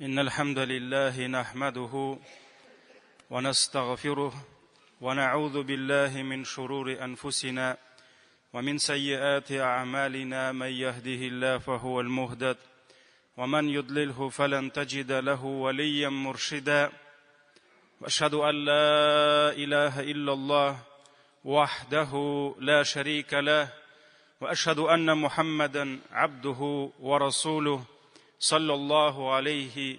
إن الحمد لله نحمده ونستغفره ونعوذ بالله من شرور أنفسنا ومن سيئات أعمالنا من يهده الله فهو المهدد ومن يضلله فلن تجد له وليا مرشدا واشهد ان لا اله الا الله وحده لا شريك له واشهد ان محمدا عبده ورسوله صلى الله عليه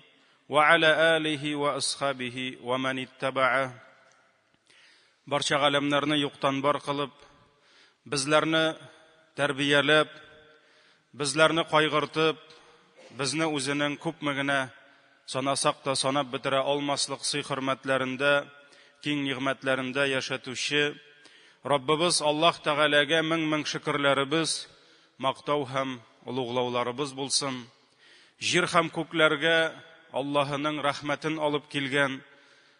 وعلى اله واصحابه ومن اتبعه Барча галәмнәрне юктан бар кылып, безләрне тәрбияләп, безләрне кайгыртып, безне үзенең күпме генә санасак та санап бетерә алмаслык сый-хөрмәтләрендә, киң нигъмәтләрендә яшәтүче Раббыбыз Аллаһ Тәгаләгә мең-мең шөкерләребез, мактау һәм олуглауларыбыз булсын. Җир һәм күкләргә Аллаһының рәхмәтен алып килгән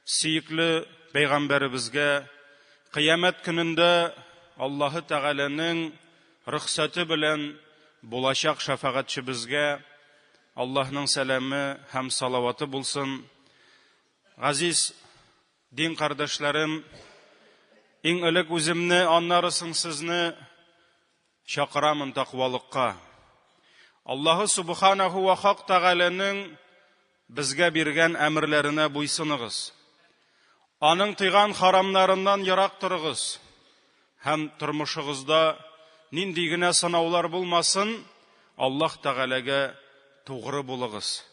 сөекле пәйгамбәребезгә, кыямәт көнендә Аллаһы Тәгаләнең рөхсәте белән булачак шәфәгатьчебезгә Аллаһның сәламе һәм салаваты булсын. Газиз дин кардәшләрем, иң элек үземне, аннары соң сезне чакырамын тәкъвалыкка. Аллаһы Субханаху ва Хак Тәгаләнең безгә биргән әмерләренә буйсыныгыз. Аның тыйган харамнарыннан ерак торыгыз һәм тормышыгызда нинди генә сынаулар булмасын, Аллаһ Тәгаләгә тугры булыгыз.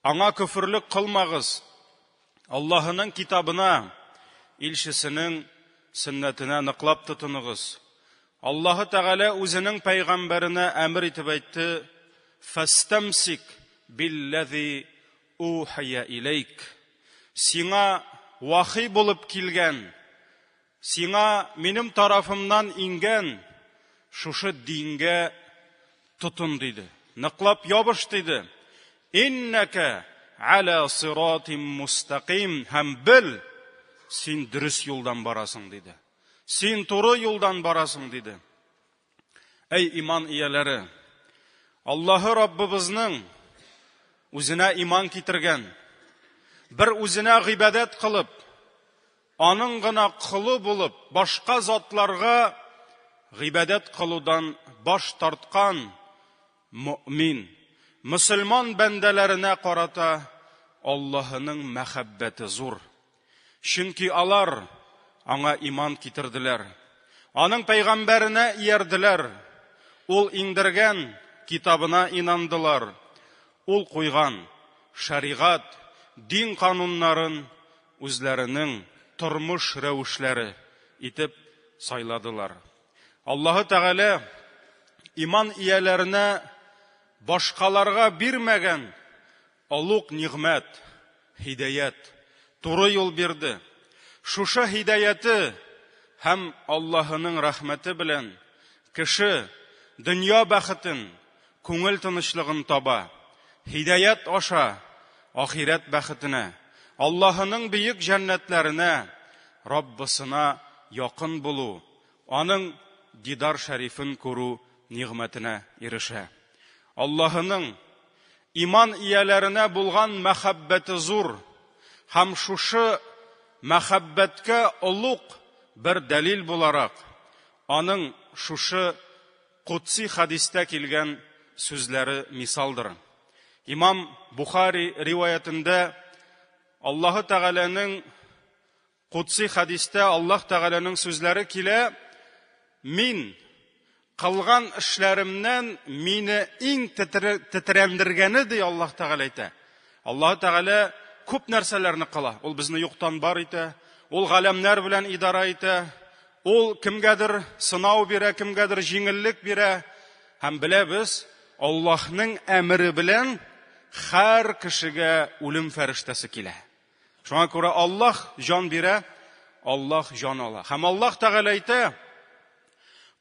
Аңа көферлек кылмагыз. Аллаһының китабына, илчесенең сөннәтенә ныклап тотыныгыз. Аллаһы Тәгалә үзенең пәйгамбәренә әмер итеп әйтте: "Фастамсик билләзи ухия иләйк". Сиңа вахи булып килгән, сиңа минем тарафымнан иңгән шушы дингә тотын диде. Ныклап ябыш диде. Иннәкә аля сиратим мустаким һәм бел, син дөрес юлдан барасың диде. Син туры юлдан барасың диде. Әй иман ияләре, Аллаһы Раббыбызның үзенә иман китергән, бер үзенә гыйбадәт кылып, аның гына колы булып, башка затларга гыйбадәт кылудан баш тарткан мөэмин, мөселман бәндәләренә карата Аллаһының мәхәббәте зур. Чөнки алар аңа иман китерделәр. Аның пәйгамбәренә иярделәр. Ул иңдергән китабына инандылар. Ул куйган шәригать, дин кануннарын үзләренең тормыш рәвешләре итеп сайладылар. Аллаһы Тәгалә иман ияләренә башкаларга бирмәгән олуг нигъмәт, һидаять, туры юл бирде. Шушы һидаяте һәм Аллаһының рәхмәте белән кеше дөнья бәхетен, күңел тынычлыгын таба. Һидаять аша ахирәт бәхетенә, Аллаһының бөек җәннәтләренә, Раббысына якын булу, аның дидар шәрифен күрү нигъмәтенә ирешә. Аллаһының иман ияләренә булган мәхәббәте зур һәм шушы мәхәббәткә олуг бер дәлил буларак, аның шушы кудси хәдистә килгән сүзләре мисалдыр. Имам Бухари риваятендә Аллаһы Тәгаләнең Кудси хәдистә Аллаһ Тәгаләнең сүзләре килә, Мин кылган эшләремнән мине иң тетрәндергәне, ди Аллаһ Тәгалә әйтә. Аллаһ Тәгалә күп нәрсәләрне кыла. Ул безне юктан бар итә, ул галәмнәр белән идара итә, ул кемгәдер сынау бирә, кемгәдер җиңеллек бирә. Һәм беләбез, Аллаһның әмере белән һәр кешегә үлем фәрештәсе килә. Шуңа күрә Аллаһ җан бирә, Аллаһ җан ала. Һәм Аллаһ Тәгалә әйтә,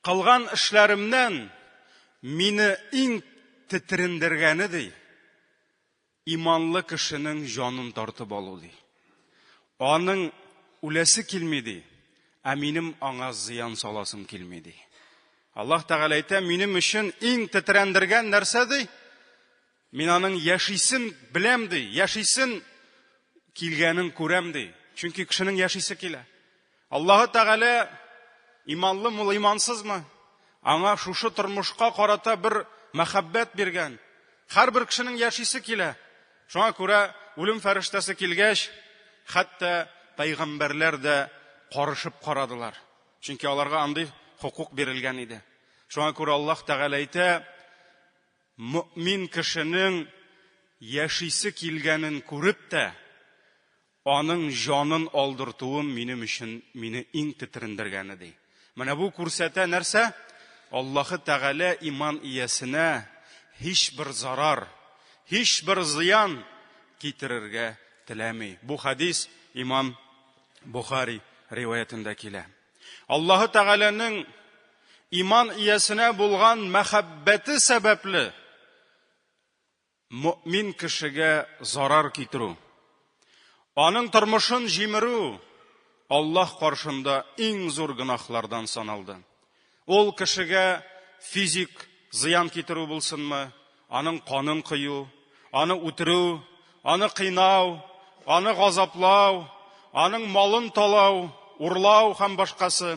кылган эшләремнән мине иң тетрендергәне ди, иманлы кешенең җанын тартып алу ди. Аның үләсе килми ди, ә минем аңа зыян саласым килми ди. Аллаһ Тәгалә әйтә, минем өчен иң тетрәндергән нәрсә ди? Мин аның яшисен беләм ди, яшисен килгәнен күрәм ди. Чөнки кешенең яшисе килә. Аллаһы Тәгалә иманлымы ул, имансызмы? Аңа шушы тормышка карата бер мәхәббәт биргән. Һәрбер кешенең яшисе килә. Шуңа күрә үлем фәрештәсе килгәч, хәтта пәйгамбәрләр дә карышып карадылар. Чөнки аларга андый хокук бирелгән иде. Шуңа күрә Аллаһ Тәгалә әйтә, мөэмин кешенең яшисе килгәнен күреп тә, аның җанын алдыртуым минем өчен мине иң тетрендергәне, ди. Менә бу күрсәтә нәрсә? Аллаһы Тәгалә иман иясенә һичбер зарар, һичбер зыян китерергә теләми. Бу хәдис имам Бухари риваятендә килә. Аллаһы Тәгаләнең иман иясенә булган мәхәббәте сәбәпле мөэмин кешегә зарар китерү, аның тормышын җимерү Аллаһ каршында иң зур гөнаһлардан саналды. Ул кешегә физик зыян китерү булсынмы, аның канын кою, аны үтерү, аны кыйнау, аны газаплау, аның малын талау, урлау һәм башкасы,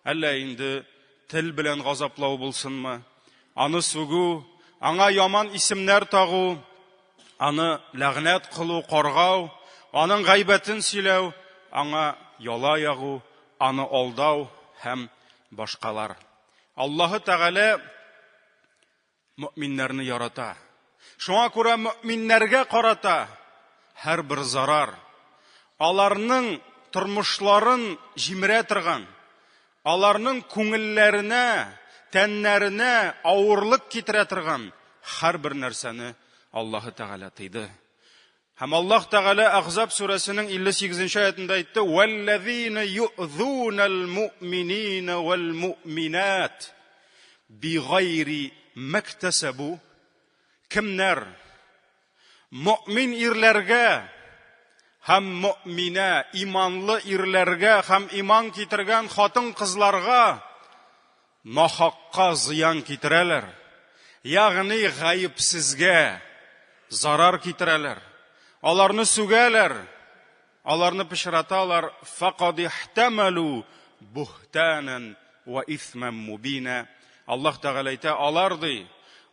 әллә инде тел белән газаплау булсынмы, аны сүгү, аңа яман исемнәр тагу, аны ләгънәт кылу, каргау, аның гайбәтен сөйләү, аңа яла ягу, аны алдау һәм башкалар. Аллаһы Тәгалә мөэминнәрне ярата. Шуңа күрә мөэминнәргә карата һәрбер зарар, аларның тормышларын җимерә торган, аларның күңелләренә, тәннәренә авырлык китерә торган һәрбер нәрсәне Аллаһы Тәгалә тыйды. Һәм Аллаһ Тәгалә Әхзаб сүрәсенең 58 нче аятында әйтте: "Вәлләзина ю'зунал муъминина вәл муъминат бигайри мактасабу" Кемнәр мөэмин ирләргә һәм мөэминә, иманлы ирләргә һәм иман китергән хатын-кызларга нахакка зыян китерәләр, ягъни гаепсезгә зарар китерәләр, аларны сүгәләр, аларны пычраталар, факад ихтамалу буһтанан ва исман мубина. Аллаһ Тәгалә әйтә, алар ди,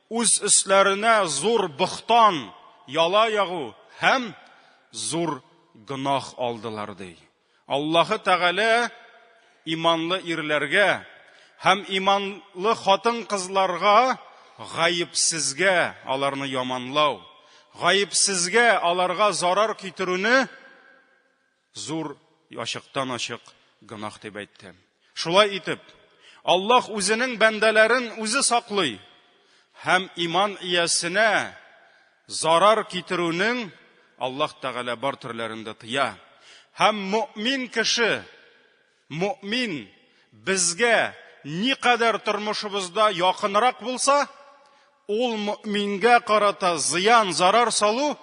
үз өсләренә зур бохтан, яла ягу һәм зур гөнаһ алдылар ди. Аллаһы Тәгалә иманлы ирләргә һәм иманлы хатын-кызларга гаепсезгә аларны яманлау, гаепсезгә аларга зарар китерүне зур ачыктан-ачык гөнаһ дип әйтте. Шулай итеп, Аллаһ үзенең бәндәләрен үзе саклый һәм иман иясенә зарар китерүнең Аллаһ Тәгалә бар төрләрен дә тыя. Һәм мөэмин кеше, мөэмин безгә никадәр тормышыбызда якынрак булса, ул мөэмингә карата зыян, зарар салу,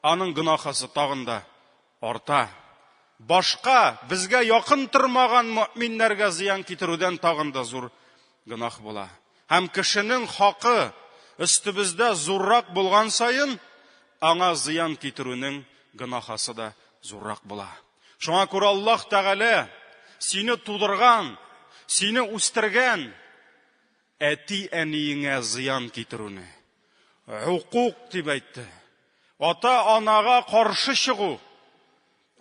аның гөнаһысы тагын да арта. Башка, безгә якын тормаган мөэминнәргә зыян китерүдән тагын да зур гөнаһ була. Һәм кешенең хакы өстебездә зуррак булган саен, аңа зыян китерүнең гөнаһасы да зуррак була. Шуңа күрә Аллаһ Тәгалә сине тудырган, сине үстергән әти-әниеңә зыян китерүне хукук дип әйтте. Ата-анага каршы чыгу,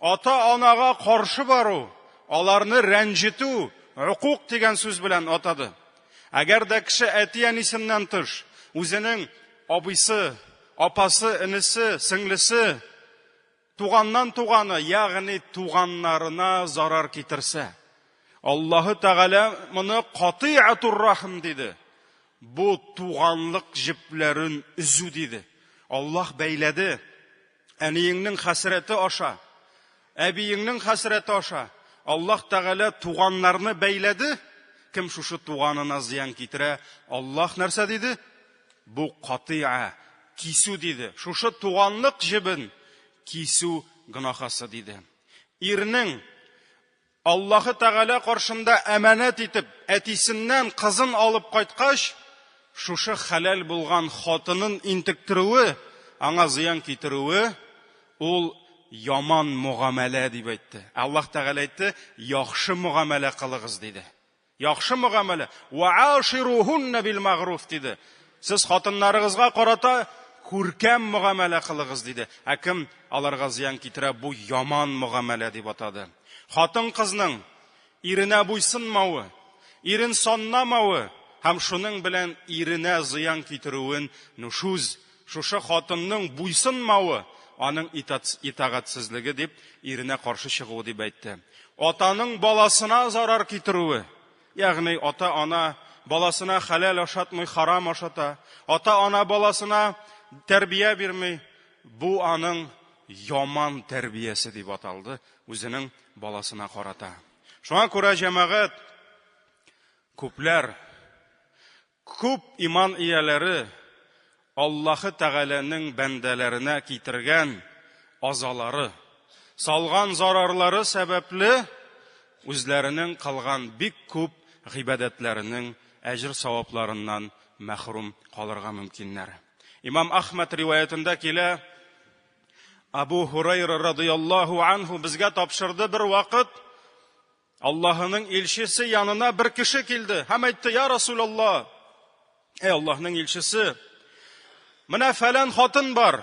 ата-анага каршы бару, аларны рәнҗетү, хукук дигән сүз белән атады. Әгәр дә кеше әти-әнисеннән тыш, үзенең абыйсы, апасы, энесе, сеңлесе, туганнан туганы, ягъни туганнарына зарар китерсә, Аллаһы Тәгалә моны катыйатур рахм диде. Бу туганлык җепләрен өзү диде. Аллаһ бәйләде. Әниеңнең хәсрәте аша, әбиеңнең хәсрәте аша Аллаһ Тәгалә туганнарны бәйләде. Кем шушы туганына зыян китерә, Аллаһ нәрсә диде? Бу катыйа, кисү диде. Шушы туганлык җебен кисү гөнаһасы диде. Ирнең Аллаһы Тәгалә каршында әманәт итеп әтисеннән кызын алып кайткач, шушы хәләл булган хатынын интектерүе, аңа зыян китерүе, ул яман мөгамәлә дип әйтте. Аллаһ Тәгалә әйтте, яхшы мөгамәлә кылыгыз диде. Яхшы мөгамәлә. Вааширухунна бил мәгъруф диде. Сез хатыннарыгызга карата күркәм мөгамәлә кылыгыз диде. Ә кем аларга зыян китерә, бу яман мөгамәлә дип атады. Хатын-кызның иренә буйсынмавы, ирен саннамавы һәм шуның белән иренә зыян китерүен нушуз, шушы хатынның буйсынмавы, аның итагатьсезлеге дип, иренә каршы чыгуы дип әйтте. Атаның баласына зарар китерүе, ягъни ата-ана баласына хәләл ашатмый, харам ашата, ата-ана баласына тәрбия бирми, бу аның яман тәрбиясе дип аталды үзенең баласына карата. Шуңа күрә җәмәгать күпләр, күп иман ияләре Аллаһы Тәгаләнең бәндәләренә китергән азалары, салган зарарлары сәбәпле үзләренең кылган бик күп гыйбадәтләренең әҗер-савапларыннан мәхрүм калырга мөмкиннәр. Имам Әхмәд риваятендә килә, Абу Һурайра радыяллаһу анһу безгә тапшырды бер вакыт Аллаһының илчесе янына бер кеше килде һәм әйтте, Я Расулаллаһ, эй Аллаһның илчесе, менә фәлән хатын бар.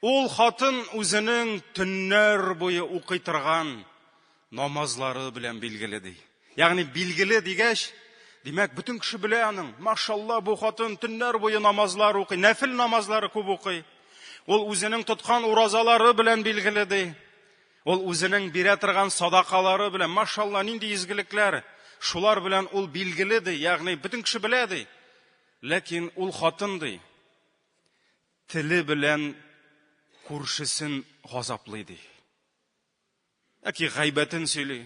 Ул хатын үзенең төннәр буе укый торган намазлары белән билгеле ди. Ягъни билгеле дигәч, димәк, бөтен кеше белә аның. Машалла, бу хатын төннәр буе намазлар укый, нәфил намазлары күп укый. Ул үзенең тоткан уразалары белән билгеле ди. Ул үзенең бирә торган садакалары белән, машалла, нинди изгелекләр, шулар белән ул билгеле ди, ягъни бөтен кеше белә ди. Ләкин ул хатын ди, теле белән күршесен газаплый ди. Яки гайбәтен сөйли.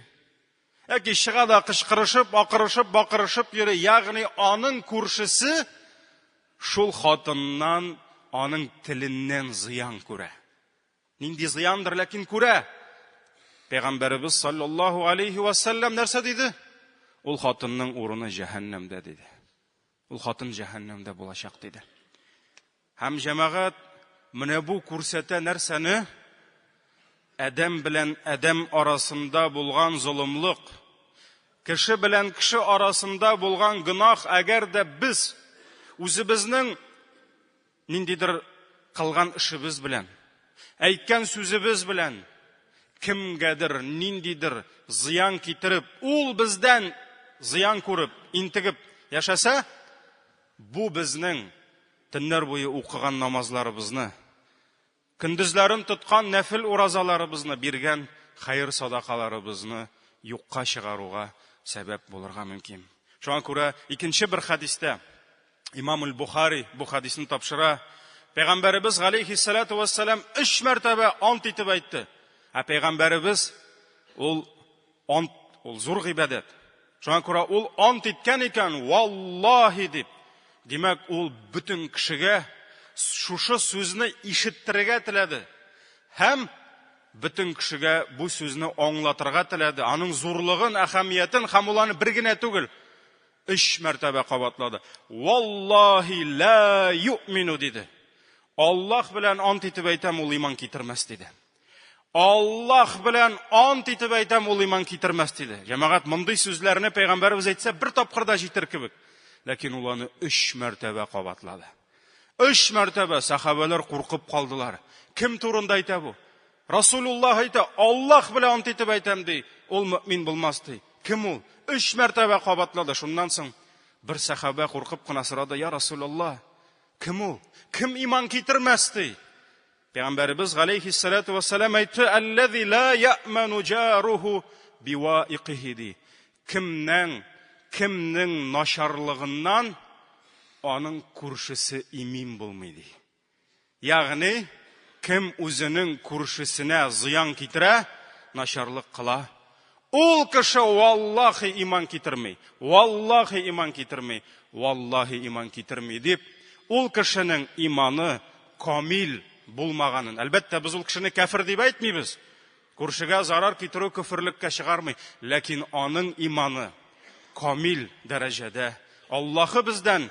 Яки чыга да кычкырышып, акырышып, бакырышып йөри, ягъни аның күршесе шул хатыннан, аның теленнән зыян күрә. Нинди зыяндыр, ләкин күрә. Пәйгамбәребез саллаллаһу алейхи ва саллям нәрсә диде? Ул хатынның урыны җәһәннәмдә диде. Ул хатын җәһәннәмдә булачак диде. Һәм җәмәгать менә бу күрсәтә нәрсәне? Адәм белән адәм арасында булган золымлык, кеше белән кеше арасында булган гөнаһ, әгәр дә без үзебезнең ниндидер кылган эшебез белән, әйткән сүзебез белән кемгәдер ниндидер зыян китереп, ул бездән зыян күреп, интегеп яшәсә, бу безнең төннәр буе укыган намазларыбызны, көндезләрен тоткан нәфил уразаларыбызны, биргән хәер-садакаларыбызны юкка чыгаруга сәбәп булырга мөмкин. Шуңа күрә икенче бер хәдистә Имам Бухари бу хәдисне тапшыра. Пәйгамбәребез галәйһиссалату вассалам өч мәртәбә ант итеп әйтте. Ә пәйгамбәребез ул ант, ул зур гыйбадәт. Шуңа күрә ул ант иткән икән, валлаһи дип. Димәк, ул бөтен кешегә шушы сүзне ишеттерергә теләде. Һәм бөтен кешегә бу сүзне аңлатырга теләде. Аның зурлыгын, әһәмиятен һәм ул аны бер генә түгел, өч мәртәбә кабатлады. Валлаһи ла юъмину диде. Аллаһ белән ант итеп әйтәм, ул иман китермәс диде. Аллаһ белән ант итеп әйтәм, ул иман китермәс диде. Җәмәгать, мондый сүзләрне пәйгамбәребез әйтсә, бер тапкыр да җитер кебек. Ләкин ул аны өч мәртәбә кабатлады. Өч мәртәбә сахабәләр куркып калдылар. Кем турында әйтә бу? Расулуллаһ әйтә, Аллаһ белән ант итеп әйтәм ди, ул мөмин булмас ди. Кем ул? Өч мәртәбә кабатлады. Шуннан соң бер сахабә куркып кына сорады, Я Расулуллаһ, кем ул? Кем иман китермәс ди? Пәйгамбәребез галәйһиссалату вассалам әйтте, Әлләзи ла яъману җаруху биваикихи ди. Кемнең, кемнең начарлыгыннан аның күршесе имин булмый ди. Ягъни, кем үзенең күршесенә зыян китерә, начарлык кыла, ул кеше валлахи иман китерми, валлахи иман китерми, валлахи иман китерми дип, ул кешенең иманы камил булмаганын. Әлбәттә, без ул кешене кәфер дип әйтмибез. Күршегә зарар китерү көферлеккә чыгармый, ләкин аның иманы камил дәрәҗәдә Аллаһы бездән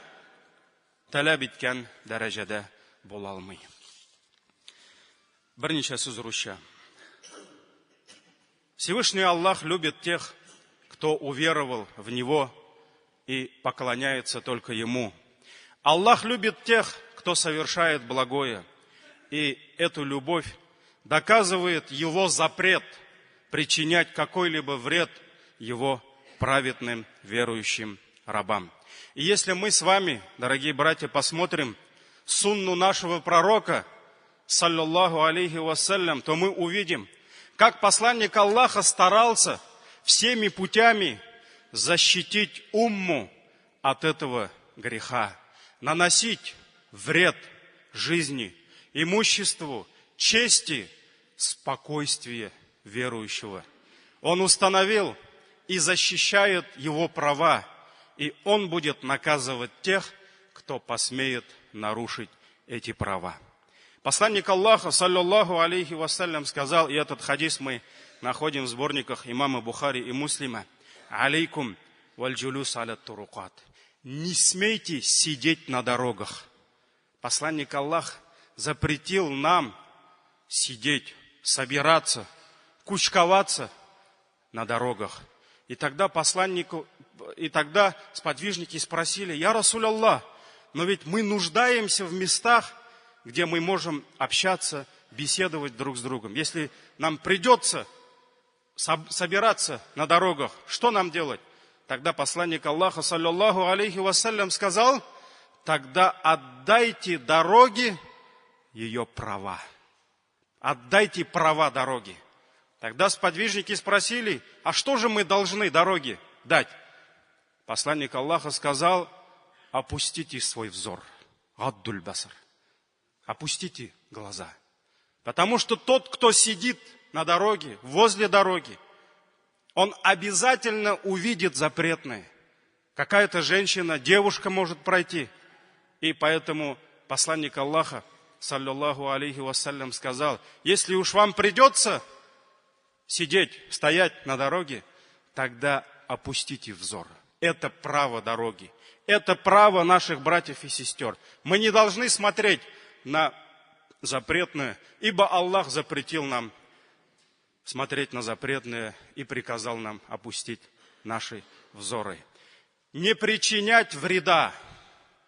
таләп иткән дәрәҗәдә була алмый. Берничә сүз русча. Всевышний Аллах любит тех, кто уверовал в Него и поклоняется только Ему. Аллах любит тех, кто совершает благое, и эту любовь доказывает Его запрет причинять какой-либо вред Его праведным верующим рабам. И если мы с вами, дорогие братья, посмотрим сунну нашего пророка, саллаллаху алейхи вассалям, то мы увидим, как посланник Аллаха старался всеми путями защитить умму от этого греха, наносить вред жизни, имуществу, чести, спокойствие верующего. Он установил и защищает его права, и он будет наказывать тех, кто посмеет нарушить эти права. Посланник Аллаха, саллаллаху алейхи вассалям, сказал, и этот хадис мы находим в сборниках имама Бухари и Муслима, «Алейкум валь-джулюс аля турукат». Не смейте сидеть на дорогах. Посланник Аллах запретил нам сидеть, собираться, кучковаться на дорогах. И тогда посланнику, и тогда сподвижники спросили: «Я Расуль Аллах, но ведь мы нуждаемся в местах, где мы можем общаться, беседовать друг с другом. Если нам придется собираться на дорогах, что нам делать?» Тогда посланник Аллаха, саллаллаху алейхи вассалям, сказал: тогда отдайте дороге ее права. Отдайте права дороги. Тогда сподвижники спросили: а что же мы должны дороге дать? Посланник Аллаха сказал: опустите свой взор. Аддуль басар. Опустите глаза. Потому что тот, кто сидит на дороге, возле дороги, он обязательно увидит запретное. Какая-то женщина, девушка может пройти. И поэтому посланник Аллаха, саллаллаху алейхи вассалям, сказал: если уж вам придется сидеть, стоять на дороге, тогда опустите взор. Это право дороги. Это право наших братьев и сестер. Мы не должны смотреть на запретное, ибо Аллах запретил нам смотреть на запретное и приказал нам опустить наши взоры. Не причинять вреда.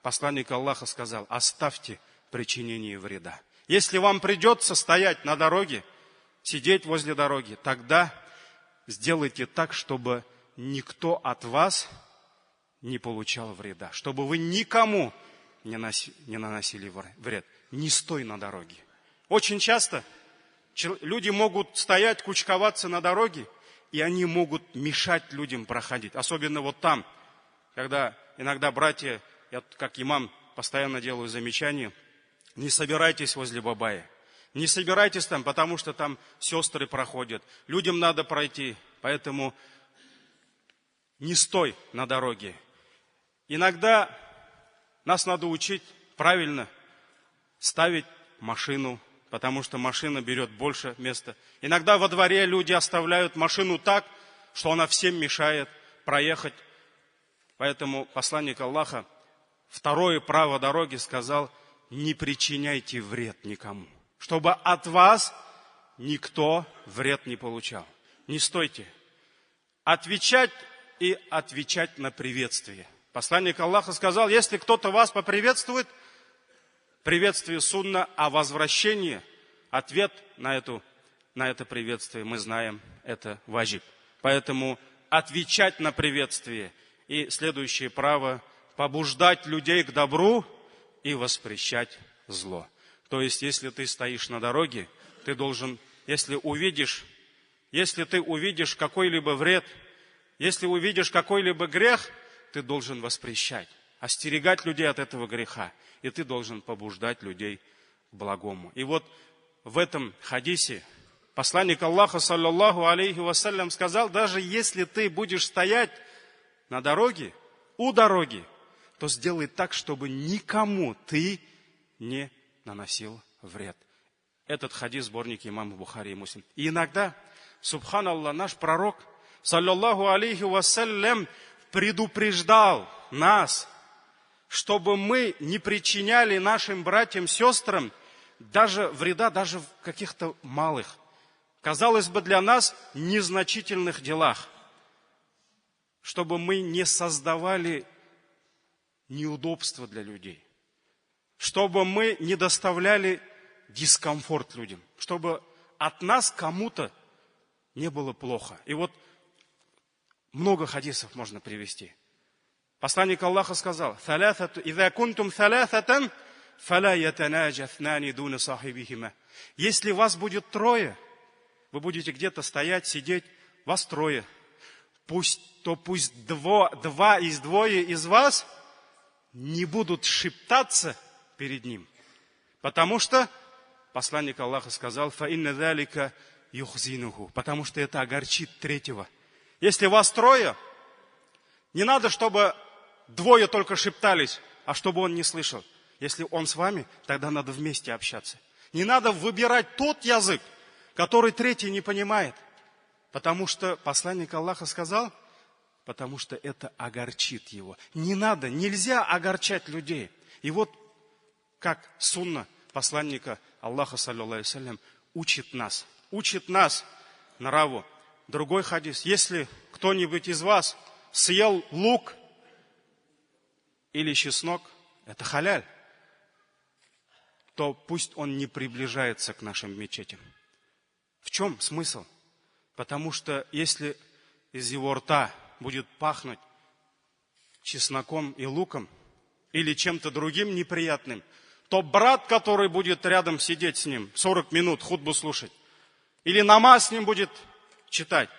Посланник Аллаха сказал: оставьте причинение вреда. Если вам придется стоять на дороге, сидеть возле дороги, тогда сделайте так, чтобы никто от вас не получал вреда, чтобы вы никому не наносили вред. Не стой на дороге. Очень часто люди могут стоять, кучковаться на дороге, и они могут мешать людям проходить. Особенно вот там, когда иногда братья, я как имам постоянно делаю замечание, не собирайтесь возле Бабая. Не собирайтесь там, потому что там сестры проходят. Людям надо пройти, поэтому не стой на дороге. Иногда нас надо учить правильно ставить машину, потому что машина берет больше места. Иногда во дворе люди оставляют машину так, что она всем мешает проехать. Поэтому посланник Аллаха второе право дороги сказал: не причиняйте вред никому, чтобы от вас никто вред не получал. Не стойте. Отвечать и отвечать на приветствие. Посланник Аллаха сказал: если кто-то вас поприветствует, приветствие сунна, а возвращение, ответ на это приветствие, мы знаем, это ваджиб. Поэтому отвечать на приветствие. И следующее право – побуждать людей к добру и воспрещать зло. То есть, если ты стоишь на дороге, ты должен, если ты увидишь какой-либо вред, если увидишь какой-либо грех, ты должен воспрещать, остерегать людей от этого греха. И ты должен побуждать людей к благому. И вот в этом хадисе посланник Аллаха, саллаллаху алейхи вассалям, сказал: даже если ты будешь стоять на дороге, у дороги, то сделай так, чтобы никому ты не наносил вред. Этот хадис в сборнике имама Бухари и Муслим. И иногда, субханаллах, наш пророк, саллаллаху алейхи вассалям, предупреждал нас, чтобы мы не причиняли нашим братьям, сестрам даже вреда, даже в каких-то малых, казалось бы, для нас незначительных делах, чтобы мы не создавали неудобства для людей, чтобы мы не доставляли дискомфорт людям, чтобы от нас кому-то не было плохо. И вот много хадисов можно привести. Посланник Аллаха сказал: «إذا كنتم ثلاثة فلا يتناجى اثنان دون صاحبهما». Если вас будет трое, вы будете где-то стоять, сидеть, вас трое. Пусть двое из вас не будут шептаться перед ним. Потому что посланник Аллаха сказал: «فإن ذلك يحزنه», потому что это огорчит третьего. Если вас трое, не надо, чтобы двое только шептались, а чтобы он не слышал. Если он с вами, тогда надо вместе общаться. Не надо выбирать тот язык, который третий не понимает. Потому что посланник Аллаха сказал, потому что это огорчит его. Не надо, нельзя огорчать людей. И вот как сунна посланника Аллаха, саллаллаху алейхи ва саллям, учит нас нраву. Другой хадис: если кто-нибудь из вас съел лук или чеснок, это халяль, то пусть он не приближается к нашим мечетям. В чем смысл? Потому что если из его рта будет пахнуть чесноком и луком или чем-то другим неприятным, то брат, который будет рядом сидеть с ним 40 минут хутбу слушать, или намаз с ним будет читать,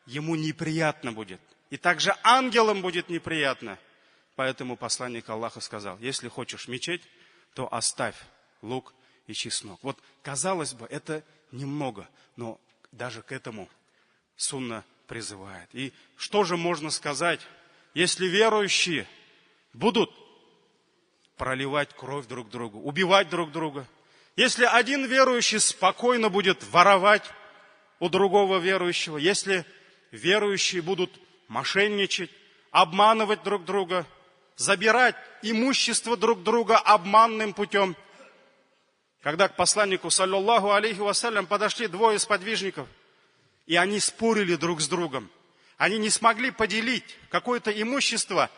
ему неприятно будет. И также ангелам будет неприятно. Поэтому посланник Аллаха сказал: если хочешь мечеть, то оставь лук и чеснок. Вот, казалось бы, это немного, но даже к этому сунна призывает. И что же можно сказать, если верующие будут проливать кровь друг другу, убивать друг друга? Если один верующий спокойно будет воровать у другого верующего, если верующие будут мошенничать, обманывать друг друга, забирать имущество друг друга обманным путем. Когда к посланнику, саллаллаху алейхи вассалям, подошли двое сподвижников, и они спорили друг с другом. Они не смогли поделить какое-то имущество.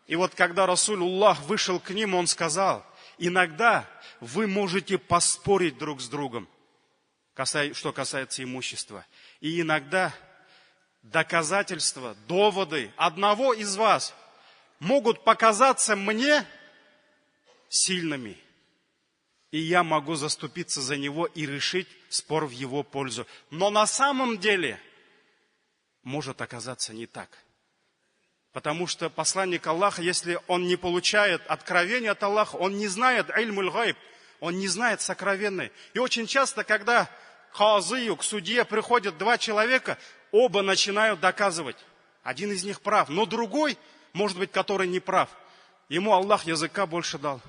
И вот когда Расулуллах вышел к ним, он сказал: иногда вы можете поспорить друг с другом, что касается имущества. И иногда доказательства, доводы одного из вас могут показаться мне сильными. И я могу заступиться за него и решить спор в его пользу. Но на самом деле может оказаться не так. Потому что посланник Аллаха, если он не получает откровения от Аллаха, он не знает ильмуль гайб, он не знает сокровенное. И очень часто, когда к казию, к судье приходят два человека, оба начинают доказывать. Один из них прав, но другой, может быть, который не прав, ему Аллах языка больше дал.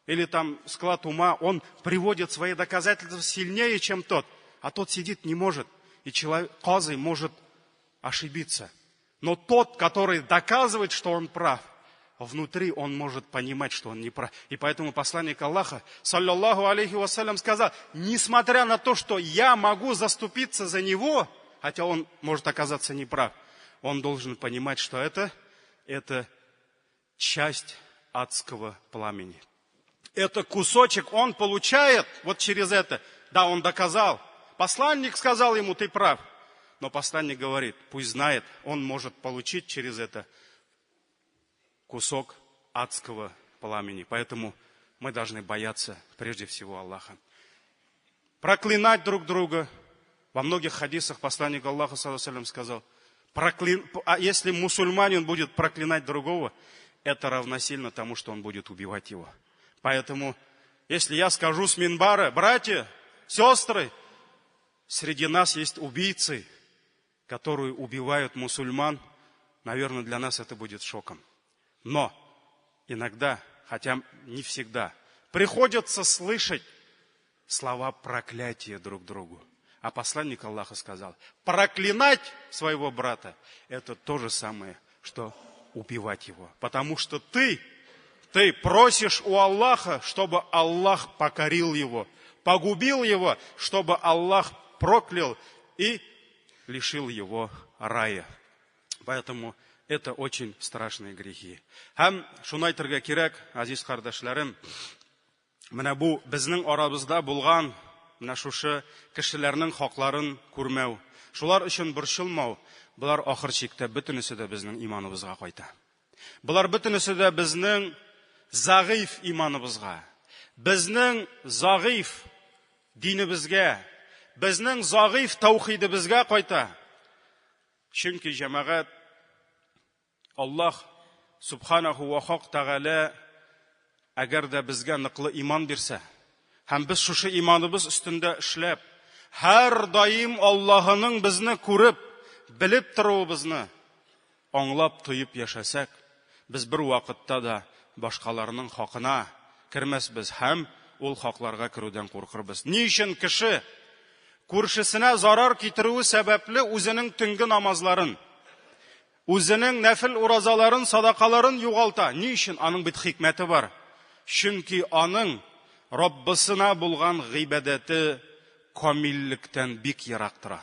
Или там склад ума, он приводит свои доказательства сильнее, чем тот. А тот сидит, не может. И человек, казый, может ошибиться. Но тот, который доказывает, что он прав, внутри он может понимать, что он не прав. И поэтому посланник Аллаха, саллаллаху алейхи вассалям, сказал: несмотря на то, что я могу заступиться за него, хотя он может оказаться неправ, он должен понимать, что это часть адского пламени. Это кусочек он получает вот через это. Да, он доказал. Посланник сказал ему: ты прав. Но посланник говорит, пусть знает, он может получить через это кусок адского пламени. Поэтому мы должны бояться прежде всего Аллаха. Проклинать друг друга. Во многих хадисах посланник Аллаха, саллаллаху алейхи ва саллям, сказал, а если мусульманин будет проклинать другого, это равносильно тому, что он будет убивать его. Поэтому, если я скажу с минбара: братья, сестры, среди нас есть убийцы, которые убивают мусульман, наверное, для нас это будет шоком. Но иногда, хотя не всегда, приходится слышать слова проклятия друг другу. А посланник Аллаха сказал, проклинать своего брата – это то же самое, что убивать его. Потому что ты просишь у Аллаха, чтобы Аллах покорил его, погубил его, чтобы Аллах проклял и лишил его рая. Поэтому это очень страшные грехи. Һәм шуны әйтергә кирәк, газиз кардәшләрем, менә бу безнең арабызда булган менә шушы кешеләрнең хакларын күрмәү, шулар өчен борчылмау, болар ахыр чиктә бөтенесе дә безнең иманыбызга кайта. Болар бөтенесе дә безнең зәгыйфь иманыбызга, безнең зәгыйфь динебезгә, безнең зәгыйфь таухидыбызга кайта. Чөнки җәмәгать Аллаһ Субханаху ва Хак Тәгалә әгәр дә безгә ныклы иман бирсә, һәм без шушы иманыбыз өстендә эшләп, һәр даим Аллаһының безне күреп, белеп торуыбызны аңлап, тоеп яшәсәк, без бер вакытта да башкаларның хакына кермәсбез һәм ул хакларга керүдән куркырбыз. Ни өчен кеше күршесенә зарар китерүе сәбәпле үзенең төнге намазларын, үзенең нәфел уразаларын, садакаларын югалта? Ни өчен? Аның бит хикмәте бар. Чөнки аның Раббысына булган гыйбадәте камиллектән бик ерак тора.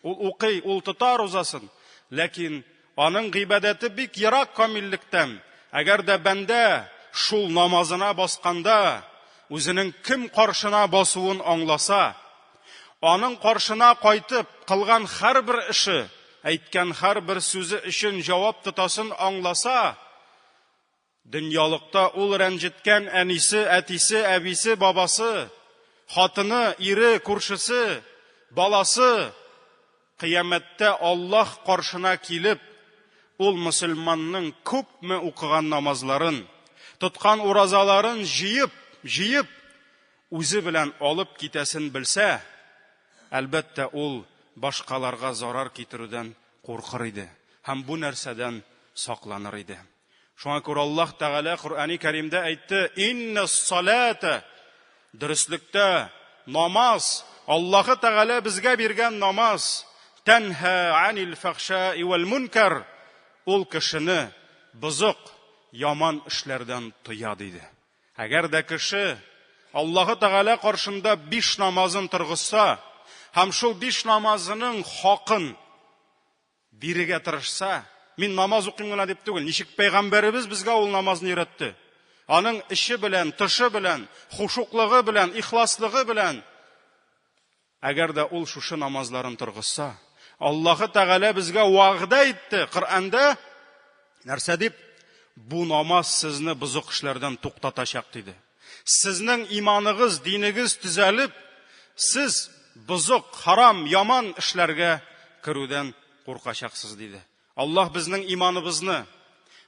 Ул укый, ул тота рузасын, ләкин аның гыйбадәте бик ерак камиллектән. Әгәр дә бәндә шул намазына басканда үзенең кем каршына басуын аңласа, аның каршына кайтып кылган һәрбер эше, әйткән һәрбер сүзе өчен җавап тотасын аңласа, дөньялыкта ул рәнҗеткән әнисе, әтисе, әбисе, бабасы, хатыны, ире, күршесе, баласы кыямәттә Аллаһ каршына килеп, ул мөселманның күпме укыган намазларын, тоткан уразаларын җыеп, җыеп, үзе белән алып китәсен белсә, әлбәттә, ул башкаларга зарар китерүдән куркыр иде һәм бу нәрсәдән сакланыр иде. Шуңа күрә Аллаһ Тәгалә Коръәни Кәримдә әйтте: "Инна салата" Дөреслектә намаз, Аллаһы Тәгалә безгә биргән намаз, тәнһа анил фахшаи вәл мункар, ул кешене бозык, яман эшләрдән тыя диде. Әгәр дә кеше Аллаһы Тәгалә каршында биш намазын торгызса һәм шул биш намазының хакын бирергә тырышса, мин намаз укыйм гына дип түгел, ничек пәйгамбәребез безгә ул намазны өйрәтте. Аның эче белән, тышы белән, хушуклыгы белән, ихласлыгы белән. Әгәр дә ул шушы намазларын торгызса, Аллаһы Тәгалә безгә вәгъдә итте Коръәндә, нәрсә дип? Бу намаз сезне бозык эшләрдән туктатачак диде. Сезнең иманыгыз, динегез төзәлеп, сез бозык, харам, яман эшләргә керүдән куркачаксыз, диде. Аллаһ безнең иманыбызны,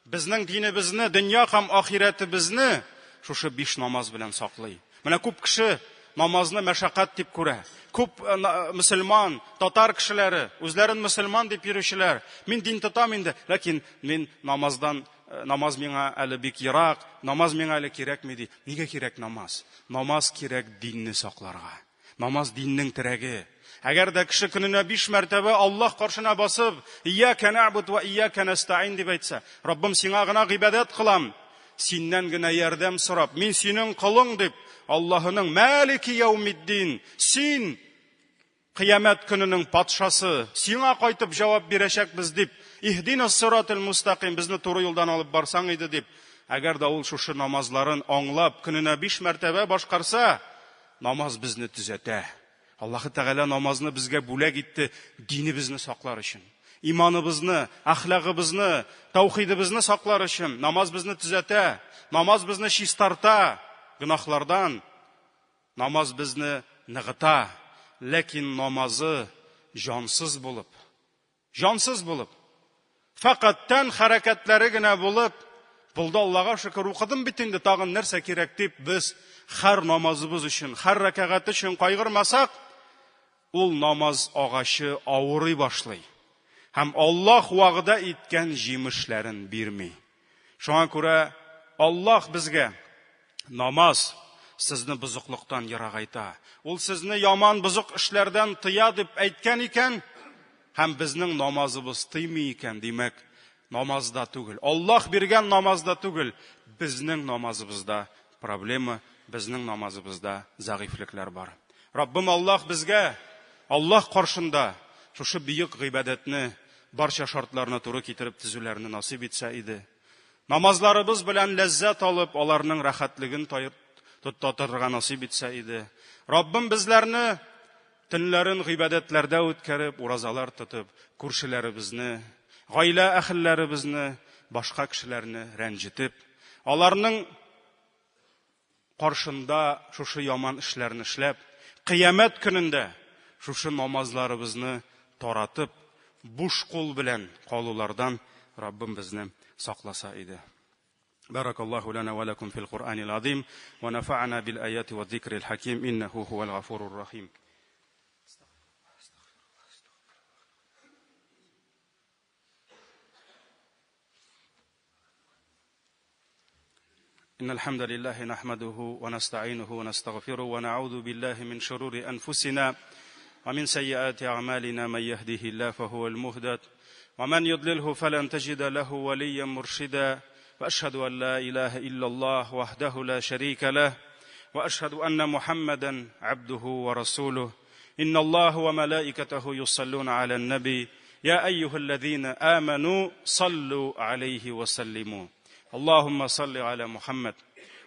безнең динебезне, дөнья һәм ахирәтебезне шушы биш намаз белән саклый. Менә күп кеше намазны мәшәкать дип күрә. Күп э, мөселман, татар кешеләре, үзләрен мөселман дип йөрүчеләр, мин дин тотам инде, ләкин мин намаздан э, намаз миңа әле бик ерак, намаз миңа әле кирәкми ди. Нигә кирәк намаз? Намаз кирәк динне сакларга. Намаз диннең терәге. Әгәр дә кеше көненә биш мәртәбә Аллаһ каршына басып, Ияка нәгъбуд ва ияка нәстаин дип әйтсә, Раббым, сиңа гына гыйбадәт кылам, синнән генә ярдәм сорап, мин синең колың дип, Аллаһының Малики яумиддин, син кыямәт көненең патшасы, сиңа кайтып җавап бирәчәкбез дип, Иһдина сирател мустаким, безне туры юлдан алып барсаң иде дип, әгәр дә ул шушы намазларын аңлап, көненә биш мәртәбә башкарса, Намаз безне төзәтә. Аллаһы Тәгалә намазны безгә бүләк итте динебезне саклар өчен. Иманыбызны, әхлагыбызны, таухидыбызны саклар өчен намаз безне төзәтә, намаз безне чистарта гөнаһлардан, намаз безне ныгыта. Ләкин намазы җансыз булып, Җансыз булып, фәкать тән хәрәкәтләре генә булып, булды Аллага шөкер, укыдым бит инде, тагын нәрсә кирәк дип, без һәр намазыбыз өчен, һәр рәкәгать өчен кайгырмасак, ул намаз агачы авырый башлый. Һәм Аллаһ вәгъдә иткән җимешләрен бирми. Шуңа күрә Аллаһ безгә намаз сезне бозыклыктан ерагайта. Ул сезне яман бозык эшләрдән тыя дип әйткән икән, һәм безнең намазыбыз тыймый икән, димәк, намазда түгел. Аллаһ биргән намазда түгел, безнең намазыбызда проблема, безнең намазыбызда зәгыйфьлекләр бар. Раббым Аллаһ безгә, Аллаһ каршында шушы бөек гыйбадәтне барча шартларына туры китереп төзүләрне насыйп итсә иде. Намазларыбыз белән ләззәт алып, аларның рәхәтлеген татырга насыйп итсә иде. Раббым безләрне төннәрен гыйбадәтләрдә үткәреп, уразалар тотып, күршеләребезне, гаилә әһелләребезне, башка кешеләрне рәнҗетеп, аларның каршында шушы яман эшләрне эшләп, кыямәт көнендә шушы намазларыбызны таратып, буш кул белән калулардан Раббым безне сакласа иде. بارك الله لنا ولكم في القرآن العظيم ونفعنا بالآيات والذكر الحكيم إنه هو الغفور الرحيم. إن الحمد لله نحمده ونستعينه ونستغفره ونعوذ بالله من شرور أنفسنا ومن سيئات أعمالنا، من يهده الله فهو المهتد ومن يضلله فلن تجد له وليا مرشدا، وأشهد أن لا إله إلا الله وحده لا شريك له، وأشهد أن محمدا عبده ورسوله. إن الله وملائكته يصلون على النبي يا أيها الذين آمنوا صلوا عليه وسلموا. اللهم صل على محمد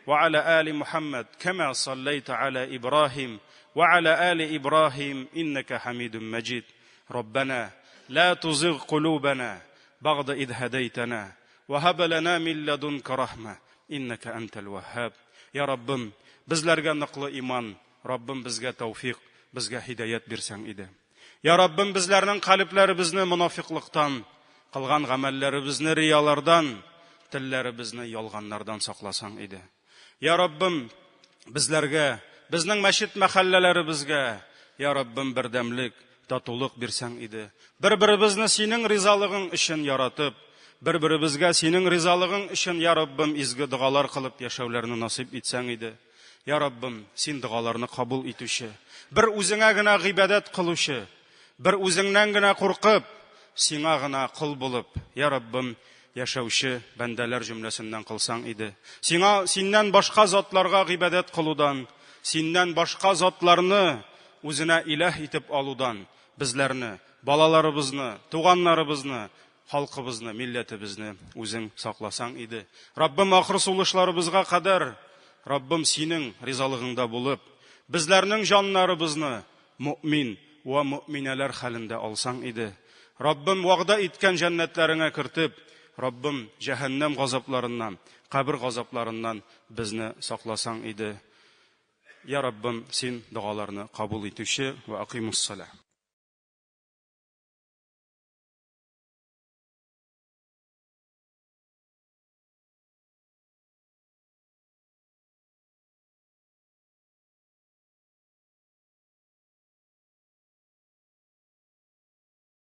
وعلى آل محمد كما صليت على إبراهيم وعلى آل إبراهيم إنك حميد مجيد. ربنا لا تزغ قلوبنا بعد إذ هديتنا وهب لنا من لدنك رحمة إنك أنت الوهاب. يا Раббым, безләргә ныклы иман, Раббым, безгә тәүфик, безгә һидаят бирсәң иде. Я Раббым, безләрнең калебләребезне монафиклыктан, кылган гамәлләребезне риялардан, телләребезне ялганнардан сакласаң иде. Я Раббым, безләргә, безнең мәчет мәхәлләләребезгә, я Раббым, бердәмлек, татулык бирсәң иде. Бер-беребезне синең ризалыгың өчен яратып, бер-беребезгә синең ризалыгың өчен, я Раббым, изге догалар кылып яшәүләрне насыйп итсәң иде. Я Раббым, син догаларны кабул итүче, бер үзеңә генә гыйбадәт кылучы, бер үзеңнән генә куркып, сиңа гына кол булып, я Раббым, яшәүче бәндәләр җөмләсеннән кылсаң иде. Сиңа, синнән башка затларга гыйбадәт кылудан, синнән башка затларны үзенә иләһ итеп алудан безләрне, балаларыбызны, туганнарыбызны, халкыбызны, милләтебезне үзең сакласаң иде. Раббым, ахыр сулышларыбызга кадәр, Раббым, синең ризалыгыңда булып, безләрнең җаннарыбызны мөмин вә мөминәләр хәлендә алсаң иде. Раббым, вәгъдә иткән җәннәтләреңә кертеп, Раббым, җәһәннәм газапларыннан, кабер газапларыннан безне сакласаң иде. Я Раббым, син догаларны кабул итүче. Вә акимус-салә.